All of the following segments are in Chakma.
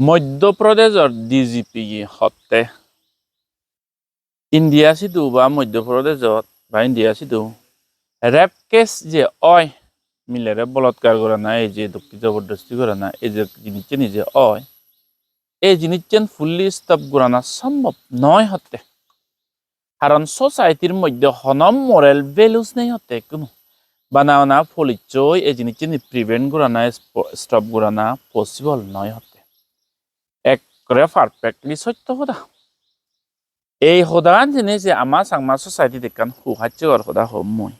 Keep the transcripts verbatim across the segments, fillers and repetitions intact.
Madhya Pradeshor D G P ye hotte India sidu ba Madhya Pradeshot ba India sidu rape case je oi, milere bolotkar gorana, ei je dokki jobordosti gorana, ei je jinisani je oi, ei jinissan fully stop gorana sombhob noi hotte. Karon society-r moddhe hono moral values nei hotte ekkunu. Bana bana police-oi ei jinisani prevent gorana, sp-, stop gorana possible noi hotte. Ekkore perfectly sotto hoda. Ei hodagan jeinei je ama Changma society-t ekkan hu hacchegor hoda hom mui.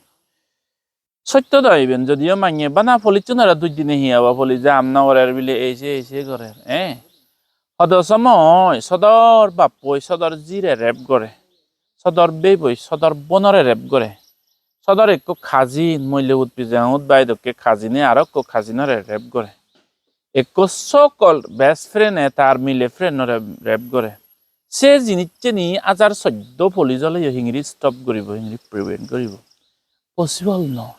Sotto do iben, jodio manye bana police-unore duj dinei hi obo, police-e ham no gorer bile ei sei, ei sei gorer, eh? Hodo somoy sodor bappoi sodor jire rape gore, sodor beboi sodor bonore rape gore, sodor ekko cousin, moile utpi jengot bai dokke cousin-e aro ekko cousin-ore rape gore, ekko so-called best friend-e tar mile friend-ore rape gore. Se jinisani hajar soddo police oleyo hingiri stop guribo, hingiri prevent guribo? Possible noi.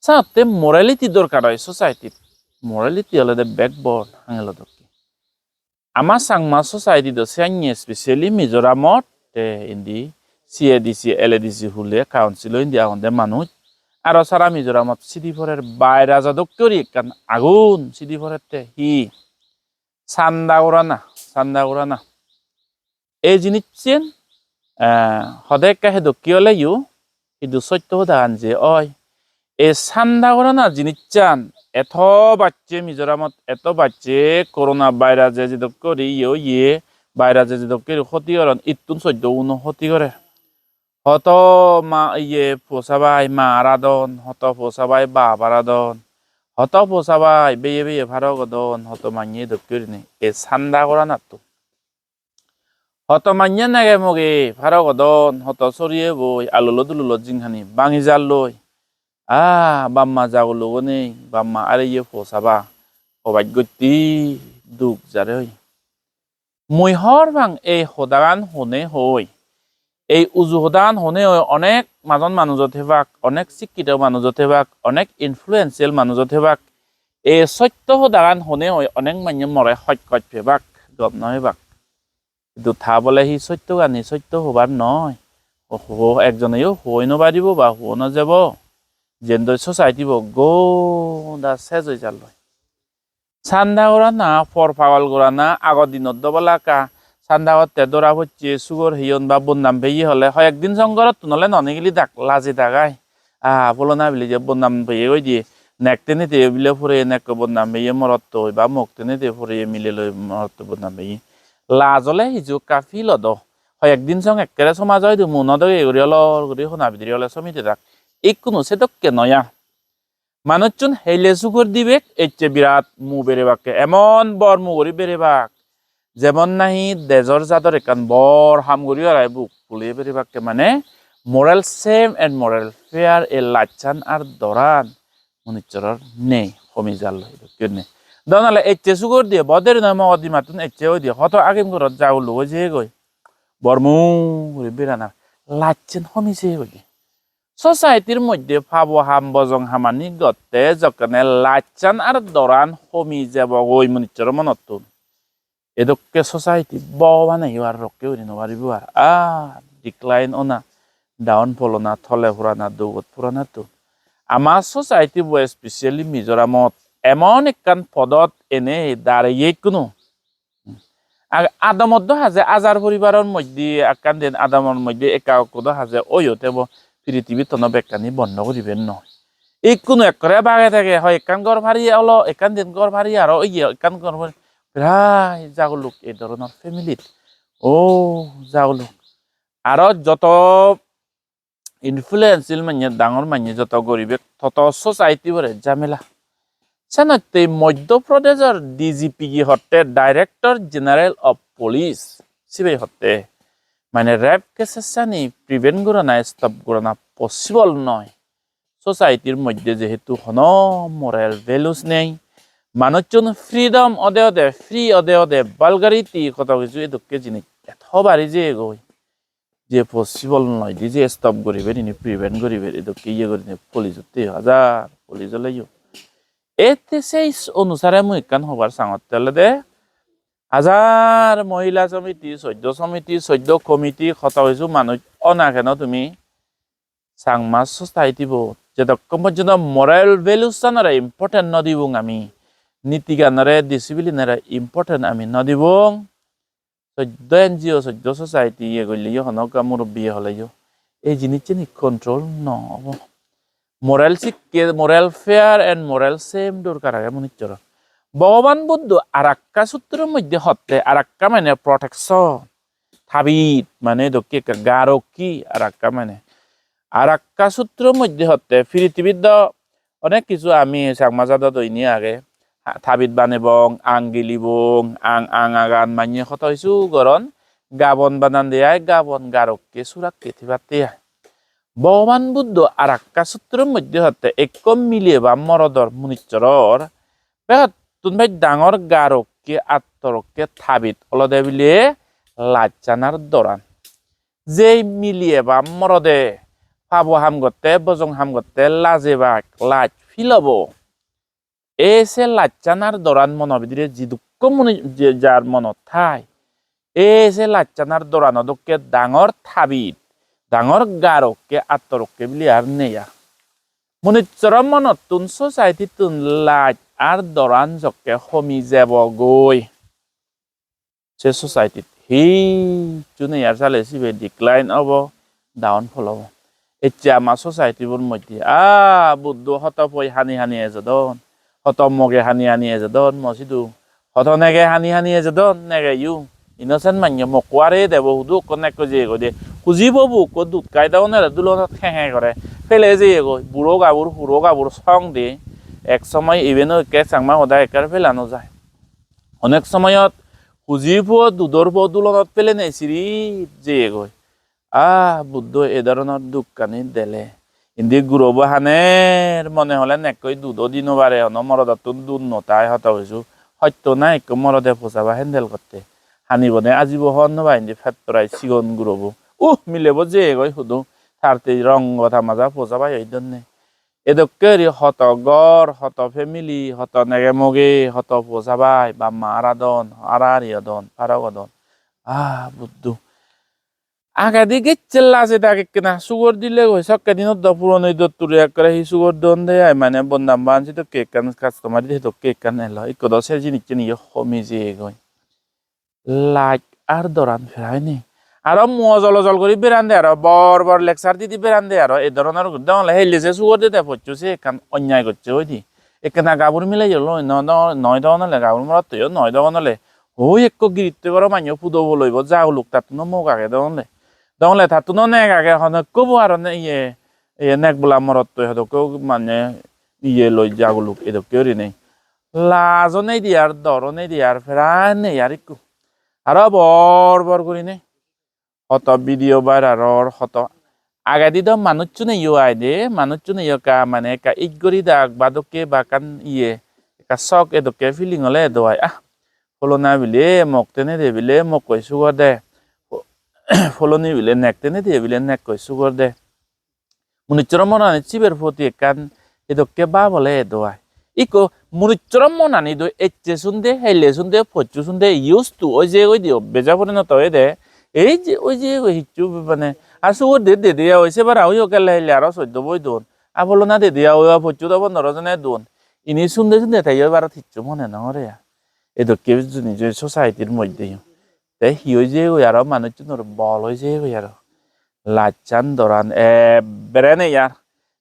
Satte morality dorkar oi society-t. Morality olode backbone, angelo dokke. Ama Changma society do se anye, specially Mizoramot, te indi C A D C, L A D C hule council-o indi agonde manuj. Aro sara Mizoramot sidi porer, virus-o dokke guri ekkan agun sidi porette. Hi? Sanda gorana, sanda gorana. Ei jinissan, eh, hode ekka hedokke oleyo, hintu sotto hodagan je oi. Ei sanda gorana jinissan eto bacche Mizoramot, eto bacche corona virus-e jedokke guri iye oye, virus-e jedokke guri hoti goron, ittun soddo uno hoti gore. Hoto ma, iye, posabai ma aradon, hoto posabai bap aradon, hoto posabai beye beye parok odon, hoto manye dokke gurinei ei sanda goranattun. Hoto manye nege moge parok odon, hoto soriyeboi alolo dulolo jinghani bangi jalloi. Ah, bamma jagulugune, bamma areye posaba, hobaj gotte duk jare oi. Mui hobor pang ei hodagan hone hoi. Ei uju hodagan hone hoi onek majon manujo thebak, onek sikkito manujo thebak, onek influential manujo thebak. Ei sotto hodagan hone hoi onek manye more hoj hoj pebak, gom no pebak. Hintu ta bole hi sotto gani sotto hobar noi? Ho, ho, ekjoneyo hoi no paribo ba hoi no jebo. Jendoi society bo goda sej oi jalloi. Sanda gorana, por pagol gorana, agor dinot do bala ekka sanda gotte dora pocche, sugor heyon ba bodnam peye hole, hoyek din song gorottun ole no nigili dak, laje dak ai. Ah, pholona bile je bodnam peye goi diye, nek tenei tenei bile poreye nekko bodnam peye morottoi, ba mok tenei tenei poreye mileloi morottoi bodnam peye. Laj ole hiju ekka feel odo. Hoyek din song ekkere somaj oidu mu no doge guri olor guri hona bidire ole somite dak. Ikkunu sedokke noi a. Manuchun heile sugor dibek, ecche birat mu berebakke, emon bor mu guri berebak. Jemon nahi dejor jador ekkan bor ham guri arai buk pule berebakke, mane moral shame and moral fear, ei lachan ar doran munuchoror nei, homi jalloi dokken nei. Donale ecche sugor diye, boderi noi mogo dimattun ecche oi diye, hoto agim gorot jaguluk oi jeyegoi. Bor mu guri beranar lachan homi jeyegoi de. Society-r moddhe pabo ham bojong hamani gotte jokkene lachan ar doran homi jebogoi munuchor monottun. Edokke society Bhogobane yo ar rokke guri no paribo ar. Ah, decline ona, downfall ona, tole purana, dugot puranattun. Ama society bo, especially Mizoramot, emon ekkan podot ene dareye ikkunu. Ag-, adamot do haje hajar poribaror moddhe, ekkan den adamor moddhe ekka ekko do haje oyo, tebo pirithibit hono bekkani bondo guribar noi. Ikkunu ekkore bage tege, hoi ekkan ghor pariye olo, ekkan den ghor pariye aro oye, ekkan ghor pariye, prai jaguluk ei dhoronor family-t. O jaguluk. Aro joto influential manye, dangor manye joto guribek, toto society bore jhamela. Senotte Madhya Pradeshor D G P ye hotte, Director General of Police, sibe hotte, mane rape cases ani prevent gorana, stop gorana possible noi. Society-r moddhe jehetu hono moral values nei, manuchun freedom ode ode, free ode ode, vulgarity, hoto hissu edokke jinis eto bari jeyegoi, je possible noi de je stop guribar, ini prevent guribar, edokke iye gurinei police-otte hajar police oleyo. Ette sei onusare mui ekkan hobar sangotte olode, Hajar mohila somiti, soddo somiti, soddo committee, hoto hissu manuj ona keno tumi, Changma society bo jedokkon porjonto moral values anore important no dibong ami, niti ganore, discipline ore important ami no dibong, soddo N G O, soddo society iye golleyo, hono ekka murubbiye holeyo, ei jinissani control no obo. Moral sikke, moral fear and moral shame dorkar age munuchchor. Bhogoban Buddho arakka sutro moddhe hotte, arakka mane protection, tabit mane dokke ekka garokki, arakka mane. Arakka sutro moddhe hotte, pirithibit do onek hissu ami Changma jadot oine age. Ha-, tabit banebong, ang gilibong, ang, ang agan manye hoto hissu goron. Gabon banande ai, gabon garokke surakke thibatte ai. Bhogoban Buddho arakka sutro moddhe hotte ekko mile ba morodor munuchchoror begottun bej dangor garokke attorokke tabit olode bile lajchanar doran. Jei mile ba morode pabo ham gotte, bojong ham gotte lajebak, laj feel obo. Ei se lajchanar doran mono bidire jidukko muni-, je jar monot thai, ei se lajchanar dorano dokke dangor tabit, dangor garokke attorokke bile ar nei ar. Munuchchoro monottun, society-ttun laj ar doran jokke homi jebogoi, se society-t hissu nei ar, sale sibe decline obo, downfall obo. Ecche ama society-bor moddhe, ah, Buddho hoto poi hani hani ejodon, hoto moge hani hani ejodon, mo sidu hoto nege hani hani ejodon, negeyo. Innocent manye mokko are debo, hudu ekko nekko jeyegoi de. Huji pobo ekko dud khai dagonnore dulonot he he gore. Pele jeyegoi. Buro gabur, huro gabur song de. Ek somoy iben o ekke Changma hoda ekkere pela no jai. Onek somoyot huji puo dudor puo dulonot pelenei sirip jeyegoi. Ah, Buddho e dhoronor dukkani dele. Indi gurobo haner, mone hole nekkoi dudo di no pare, hono morodottun dud no tai hoto hissu. Hoito na ekko morode posaba handle gotte. Hani bone ajibo hobor no pai indi pettorai sigon gurobo. Uh, milebo jeyegoi hudu. Tar te rongo tamaja posaba oi donne. Edokke guri hoto ghor, hoto family, hoto nege moge, hoto po jabai, bap ma aradon, ara ari odon, parok odon. Ah, Buddho. Agedi gecche lajedak ekkena sugor dilegoi, sokke dinot do puron oidotture ekkere hi sugor don de ai, mane bondan ban sedokke ekkan customary sedokke ekkan elo, ikko do se jinissan ye homi jeyegoi. Laj ar doran perai nei. Aro mu ojol ojol guri berande, aro bor bor lecture didi berande, aro ei dhoronor guri degong ole helle se sugor dede posse, se ekkan onyai gosse oide. Ekkena gabur mileyo loi no, no, noi dogon ole, gabur morottoyo noi dogon ole. Oi ekko giritto goro manjo pudo bo loibo, jaguluk tattuno mok age dogon ole. Dogon ole tattuno nek age, hono ekko bo aro ne iye, iye nek bola morottoi hodo ekko mane iye loi jaguluk edokke gurinei. Lajo nei de ar, doro nei de ar, perai nei ar ikko. Aro bor bor gurinei hoto video viral or, hoto agedi do manuchchune yo ai de, manuchchune yo ekka mane ekka ij guri dak ba dokke ba ekkan iye, ekka sok edokke feeling ole edo ai. Ah, pholona bile mok tenei de bile mokkoi sugor de, pholoni bile nek tenei de bile nekkoi sugor de. Munuchchoro monanit siber poti ekkan edokke bab ole edo ai. Ikko munuchchoro monani do ecche sunde, helle sunde, posse sunde, used to oi jeyegoi de, obbeja porinoto oyede. Ei je oi jeyegoi hissu mane, ar sugor de dede oi, se bara oiyo gelle helle aro soddo boi don. Ar pholona dede oi, posse do pondoro jone don. Ini sunde sunde te ebarot hissu mone no gore ar. Edokke juni je society-r moddhe yo. Te hi oi jeyegoi aro manuchchunor bol oi jeyegoi aro. Lachan doran ekkere nei ar.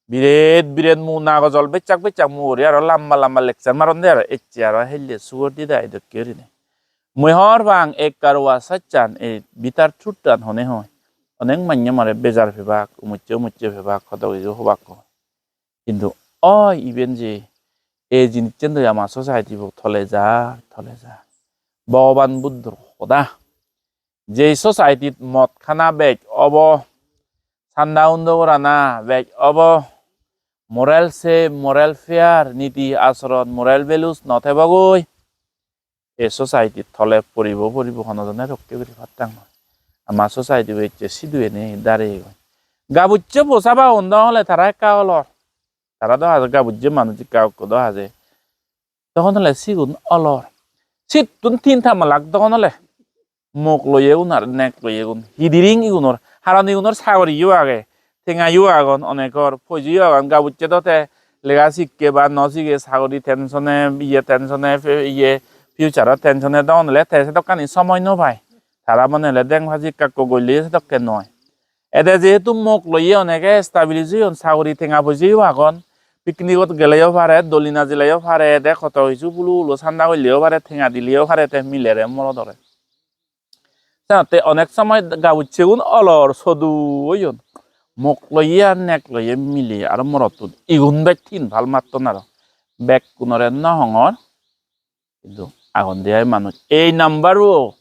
Biret biret mu nagojol bechak bechak mu guri aro lamba lamba lecture maronde aro ecche aro helle sugor didai dokke gurinei. Mui hobor pang ekkarua sachan ei bitar thuttan hone hoi. Onek manye more bejar pebak, umucche umucche pebak, hodo kiju hobak ko. Hintu oi iben je ei jinissan doi ama society bo tole jar, tole jar. Bhogoban Buddhor hoda. Jei society-t mot hana bej obo, sanda undo gorana bej obo, moral shame, moral fear, niti asoron, moral values no thebogoi. Ei society-t tole poribo, poribo, hono jone rokke guri pattang noi. Ama society-bo ecche sidu ene dareyegoi. Gabucche posaba un do hole tara ekka olor. Tara do haje gabucche manuj ekka ekko do haje. Tohon ole sigun olor. Sittun tin ta malak dogon ole. Mok loyegun ar nek loyegun. Hidiring igunor. Haron igunor sagoriyo age. Tengayo agon onegor. Poijeyo agon. Gabucche do te lega sikke ba no sige sagori tensione, iye tensione, fe-, iye future-o tensione dogon ole te sedokkani somoi no pai. Tara mone ole deng phaji ekka ekko golle sedokke noi. Ede jehetu mok loye onege establish oyon, sagori tenga poijeyo agon, picnic-ot geleyo pare, doli najeleyo pare, ede hoto hissu hulo hulo sanda golleyo pare, tenga dileyo pare te milere morodore. Senotte onek somoi gabucchegun olor sodu oyon. Mok loye ar nek loye mile aro morottun igun bej tin pal matton aro. Bekkunore no hongor. Hintu agon de ai manuj. Ei number-o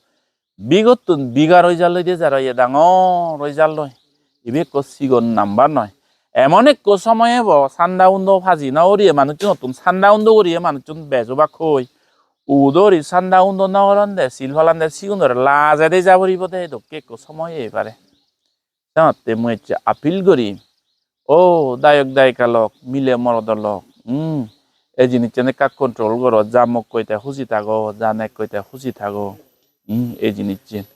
bigottun bigar oi jalloi de jaro ye dangor oi jalloi. Ibe ekko sigon number noi. Emon ekko somoy ebo sanda undo paji no guriye manucchunottun sanda undo guriye manucchun bej obak hoi. Udo guri sanda undo no goronde, sil palande sigunore lajede ja puribo de dokke ekko somoy ei pare. Senotte mui ecche appeal guri, o dayok dayika lok, mile morodo lok, hmm, ei jinissan ekka control goro, ja mokkoi te huji thago, ja nekkoi te huji thago, hmm, ei jinissan.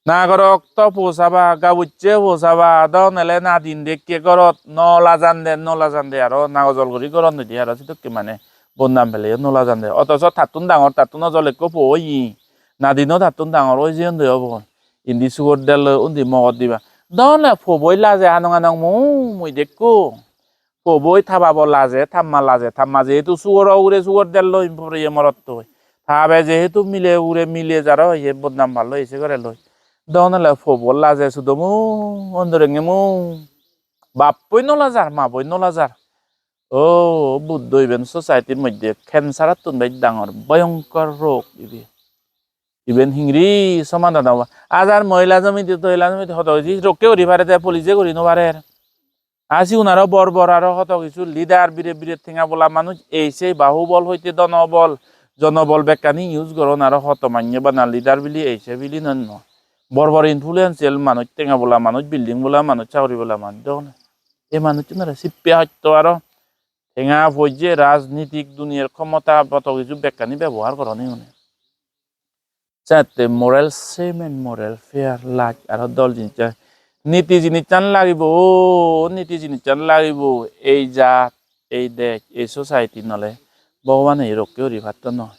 Nagorok to po saba, gabucche po saba, do nele nadin dekke gorot no lajande, no lajande aro nagojol guri goron didi aro sedokke mane bodnam peleyo no lajande. Otoso tattun dangor, tattun ojol ekko po oye, nadino tattun dangor oi jeyonde obo. Indi sugor delloi undi mogot diba. Dole poboi laje anong anong mui, mui dekko. Poboi ta babo laje, tamma laje, tamma jehetu sugoro ugure sugor delloi puriye morottoi. Tabe jehetu mile ugure mile jaro ye bodnam palloi ese gore loi. Dole pobo laje sudomu, ondorenge mu. Bappoi no lajar, maboi no lajar. O Buddho, iben society-r moddhe cancer-ottun bej dangor, bhoyonkor rog ibe. Iben hingiri somadan obo. Ajar mohila somiti, tohila somiti hodo hiji rokke guri pare de, police-e guri no parer. Ar sigun aro bor bor aro hodo kisu leader, biret biret tenga bola manuj, ei sei bahubol hoite dhonobol, jonobol bekkani use goron aro hodo manye bana leader bili ei sei bili no no. Bor bor influential manuj, tenga bola manuj, building bola manuj, sagori bola manuj degong. Ei manuchchunore sippe hosto aro tenga poije, rajnitik, duniyar khomota, boto kisu bekkani bebohar goron igune. Sette moral shame and moral fear, laj aro dol jinissan, niti jinissan lagibo, o niti jinissan lagibo. Ei jat, ei dej, ei society nole Bhogobane rokke guri patton noi.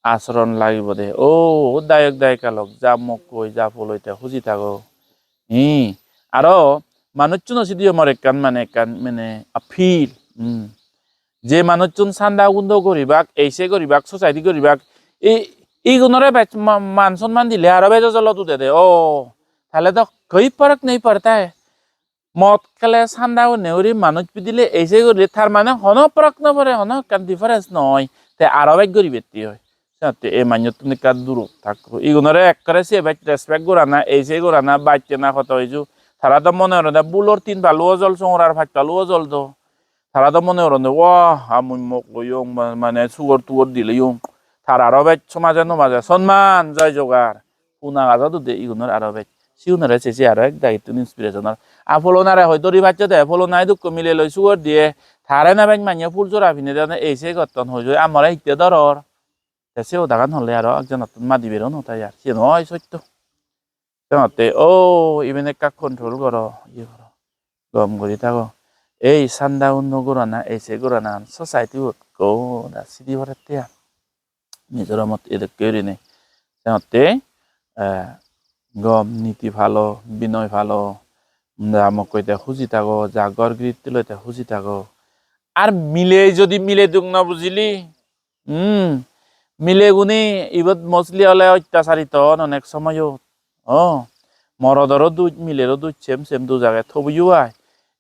Asoron lagibo de. O dayok dayika lok, ja mokkoi, ja poloi te huji thago. Hi, aro manuchchuno sidiyo mor ekkan mane, ekkan mane appeal. Hmm. Je manuchchun sanda gundo guribak, ei sei guribak, society guribak, ei, igunore bej ma-, man sonman dile aro bej ojolot udede. O, tale do koi farak nei padta hai. Mod hele sanda gunne guri manuj pidile ei sei gurile tar mane hono farak no pore, hono ekkan difference noi. Te aro bej guribatte oi. Senotte ei manjottun ekka durot thakko. Igunore ekkore se bej respect gorana, ei sei gorana, baj kena hoto hiju. Tara do mone gorede bulor tin palu ojol, songorar paj palu ojol do. Tara do mone goronde, "Wah, a mui mok loyong, ma-, mane sugor tugor dileyong." Tar aro bej somaje nomaje sonman joi jogar. Huna gajot ude igunor aro bej. Sigunore se se aro ek dagittun inspiration or. A pholonare hoi dori pacche de, pholona idukko mile loi sugor diye. Tare na bej manye phul jora pine de, ei sei gotton hoi joi, amore hitte doror. Te se hodagan hole aro ekjonottun madi bero no tai ar. Siyen oi sotto. Senotte, o, iben ekka control goro, iye goro. Gom guri thago. Ei sanda undo gorana, ei sei gorana society-ot ekko da sidi porette ai. Mizoramot edokke gurinei. Senotte, eh, gom niti palo, binoy palo, ja mokkoi te huji thago, ja ghor giritti loi te huji thago. Ar mile jodi mile duk no bujile, Hmm. Milegune ibot mostly ole ottacharito on onek somoyot. O, morodoro duj, milero duj, same same duj age. Tobuyo ai.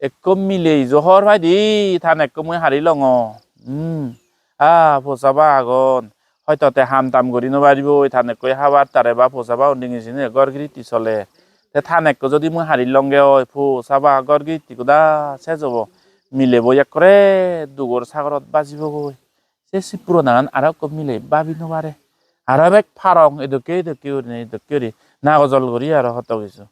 Ekko mile ijo hor paide, tan ekko mui hari longo. Hmm. Ah, posaba agon. Hoito te ham tam guri no paribo, tan ekko habar tare ba posaba undi ngisine ghor giritti soler. Te tan ekko jodi mui hari longe oi, posaba ghor giritti goda sej obo. Milebo ekkore dugor sagorot bajibogoi. Se, se puronagan aro ekko mile babi no pare. Aro bek parong edokke, edokke gurinei, edokke guri nagojol guri aro hoto kisu.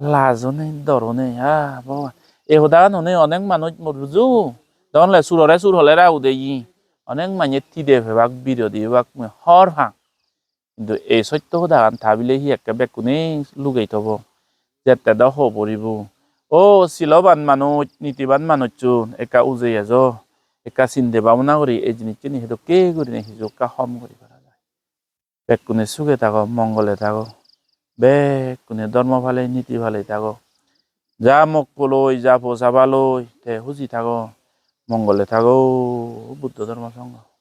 Lajo nei, doro nei, ah, Bhogoban. Ei hodagan hone onek manuj mor bujo. Dogonle surore sur hole ra ude yi. Onek manye tide pebak, birodhi pebak, mui hor pang. Hintu ei sotto hodagan ta bile hi ekke bekkune lugei tobo. Jette do ho puribo. O siloban manuj, nitiban manuchun ekka ujei ejo, ekka sinde babona guri ei jinisseni hedokke gurine hiju ekka hom guri para jai. Bekkune suge tago, mongole tago. Bekkune dhormo palei, niti palei tago. Ja mokkoloi, ja posabaloi, te huji tago, mongole tago, Buddho Dhormo Songho.